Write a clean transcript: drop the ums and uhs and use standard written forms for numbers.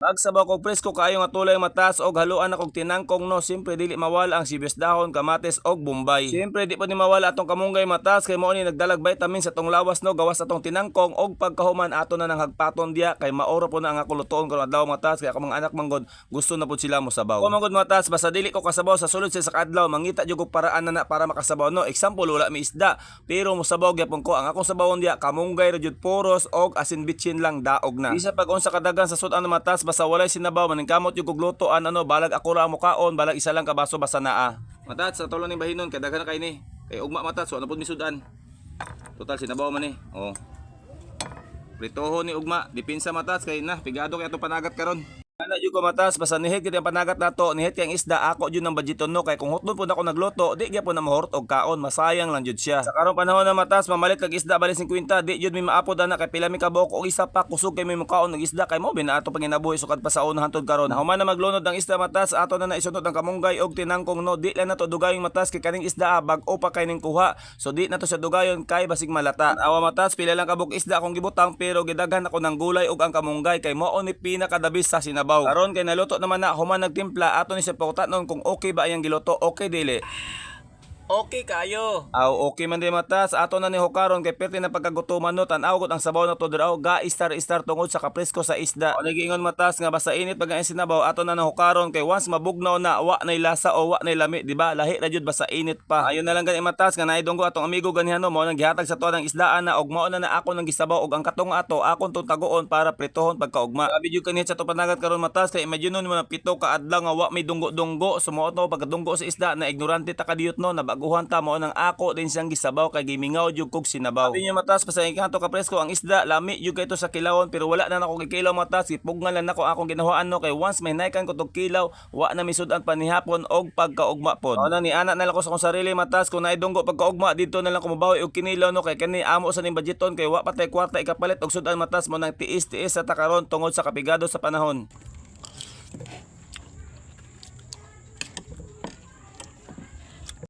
Magsabaw kog presko kaayo nga tulay, matas, og haluan na kog tinangkong, no. Siyempre dili mawala ang sibuyas dahon, kamatis og bombay. Siyempre di pa ni mawala atong kamunggay, matas, kay mao ni nagdalag vitamin sa atong lawas, no, gawas atong tinangkong. Og pagkahuman, ato na nang hagpaton diya kay maoro po na ang ako lutoon karon adlaw, matas, kay ako mga anak manggod gusto na pud sila mosabaw. Ko manggod, matas, basta dili ko kasabaw sa sulod sa kadlaw, mangita jud og paraan na na para makasabaw, no. Example, wala mi isda pero mosabaw gyapon ko. Ang akong sabawon diya, kamunggay ra jud puros og asin bitsin lang, daog na. Bisa pag unsa kadagan sa sud-an, matas, basta walay sinabaw, maningkamot jud kog lutoan ano, balag ako ra ang mukaon, balag isa lang ka baso, basta naa. Matas, sa tulo ning bahinon kay daghan na kay ni. Kay ugma, matas, wa na pud mi sud-an. Total sinabaw man ni. Oh. Pritoho ni ugma, dipinsa, matas, kay na pigado kay atong panagat karon. Ana jud ko, matas, basta nihit kay ang panagat nato, nihit kay ang isda, ako jud ng budgeton, no, kay kung hutdon pud ako nagluto, di gyapon na mahurot og kaon, masayang lang jud siya. Sa karong panahon na, matas, mamalit kag isda bali 50, di jud mi maapod ana kay pila mi kabuok, og isa pa kusog kay mi mukaon og isda kay mo bina ato panginabuhi sukad pa sa una hantod karon. Human na maglunod ang isda, matas, ato na naisunod ang kamunggay og tinangkong, no. Di lang nato dugayong, matas, kay kaning isda bag-o pa kay ning kuha. So di nato siya dugayon kay basig malata. Awa, matas, pila lang kabuk isda akong gibutang pero gidaghan ako ng gulay ug ang kamunggay kay mao ni pinakadabis sa sinabaw. Karon kay naluto naman na, human nagtimpla, ato ni siya pakutan kung okay ba iyang giluto, okay dili. Okay kayo. Aw, okay man di, matas. Ato na ni hukaron kay perti na pagkagutuman, no. Tan-aw gud ang sabaw na to diraw, ga star star tungod sa kapresko sa isda. O nagiingon, matas, nga basta init pag ang sinabaw, ato na nahukaron kay once mabugnaw na, wa nay lasa o wa nay lami, di ba? Lahi ra jud basta init pa. Ayon na lang gani, matas, nga naay dunggo atong amigo ganihan, no, mao nang gihatag sa tuwa ng isdaan na og mao na na ako nang gisabaw og ang katong ato akon tong taguon para pritohon pagkaugma. Sabi jud kanhi sa to panagat karon, matas, kay imagine mo na 7 ka adlaw nga wa may dunggo-dunggo. Sumuot no pagkadunggo sa isda na ignorante ta kadiyot, no, nabaguhan ta, mao nang ako din siyang gisabaw kay gimingaw jud kog sinabaw. Sabi niya, matas, basta kanto ka presko ang isda, lami jud kay to sa kilawon pero wala na nako gikilaw, matas, gipugnan lang nako akong ginahuan, no, kay once may naikan ko tog kilaw, wa na misudan panihapon og pagkaugma pod. Mao na ni ana na lang ko sa akong sarili, matas, kung naay dunggo pagkaugma didto na lang ko mobawi og kinilaw, no, kay kani amo sa ning budgeton kay wa pa tay kwarta ikapalit og sudan, matas, mo nang tiis-tiis sa takaron tungod sa kapigado sa panahon.